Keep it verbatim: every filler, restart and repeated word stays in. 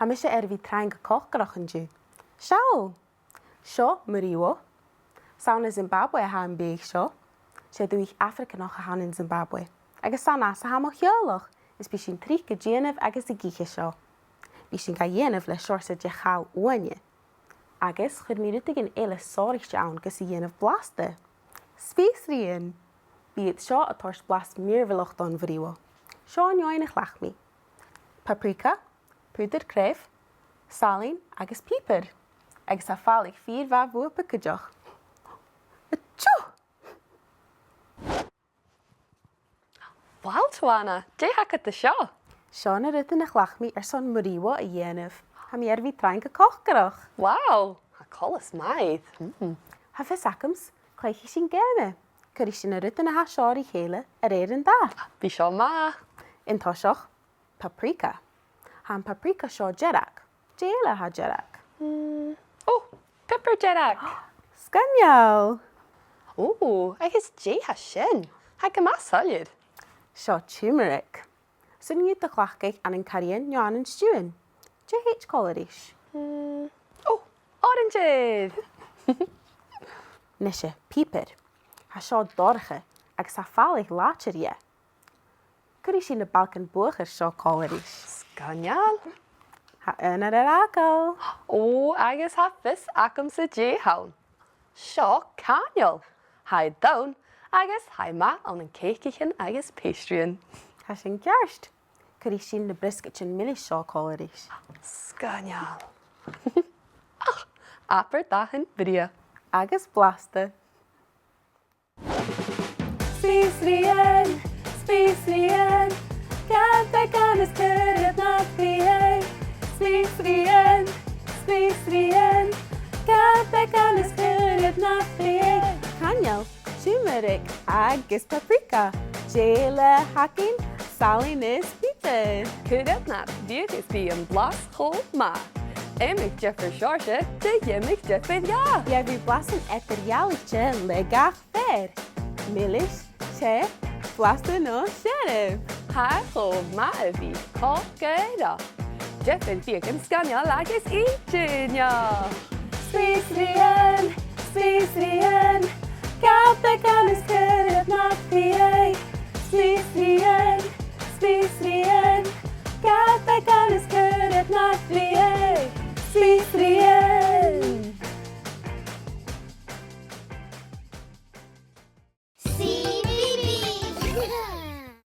Tha mise air a bhith trang a' còcaireachd an-diugh. Seall! Seo Muriwo. 'S ann à Zimbabwe a tha am biadh seo. 'S e dubhach Afraganach a th' ann an Zimbabwe. Agus 's ann às a tha mo theaghlach, is bidh sinn tric a' dèanamh agus ag ithe seo. Bidh sinn ga dhèanamh le seòrsa de chàl uaine. Agus chuir mi rudeigin eile sònraichte ann gus a dhèanamh blasta. Spèisrian! Bidh iad seo a' toirt blas mìorbhaileach don Muriwo. Seo an fheadhainn a chleachd mi. Paprika, pùdar craobh, salann agus piobar. Agus tha fàileadh fìor mhath bhuapa cuideachd. Achoo! Uill, Tawana, dè th' agad an seo? Seo na rudan a chleachd mi airson Muriwo a dhèanamh. Tha mi air a bhith trang a' còcaireachd. Wow, tha coltas math air. Mm. Tha fios agamsa, cluichidh sinn geama. Cuiridh sinn na rudan a tha seo ri chèile a rèir an dath. Bidh seo math. An toiseach, paprika. Tha am paprika seo dearg. Dè eile a tha dearg? Mm. Ò, piobar dearg. Sgoinneil! Ò, agus dè tha sin? Tha e gu math soilleir. Seo turmeric. 'S urrainn dhut a chleachdadh ann an curry no ann an stew. Dè thèid còmhla ris? Mm. Ò, orainsear! Nise, piobar. Tha seo dorcha agus tha fàileadh làidir dheth. Cuiridh sinn na balgan-buachair seo còmhla ris. Sgoinneil! Tha aonar air fhàgail. Ò, agus tha fios agamsa dè th' ann. Seo caineal. Tha e donn agus tha e math ann an cèicichean agus pastries. Tha sin ceart. Cuiridh sinn na briosgaidean milis seo còmhla ris. Sgoinneil! Ach, abair dathan brèagha. Agus blasta. Spèisrian, spèisrian, gabh beagan is cuir iad nad bhiadh. Spèisrian, spèisrian, gabh beagan is cuir iad nad bhiadh. Caineal, turmeric agus paprika. Dè eile a th' againn? Salann is piobar. Cuir iad nad bhiadh is bidh am blas cho math. Iomadh diofar seòrsa de dh'iomadh diofar dhath. Gheibh thu blasan eadar-dhealaichte le gach fear. Milis, teth, blasta no searbh. Tha e cho math a bhith a' còcaireachd. Diofar bhiadhan sgoinneil agus inntinneach. Spèisrian, spèisrian, gabh beagan is cuir iad nad bhiadh. Spèisrian,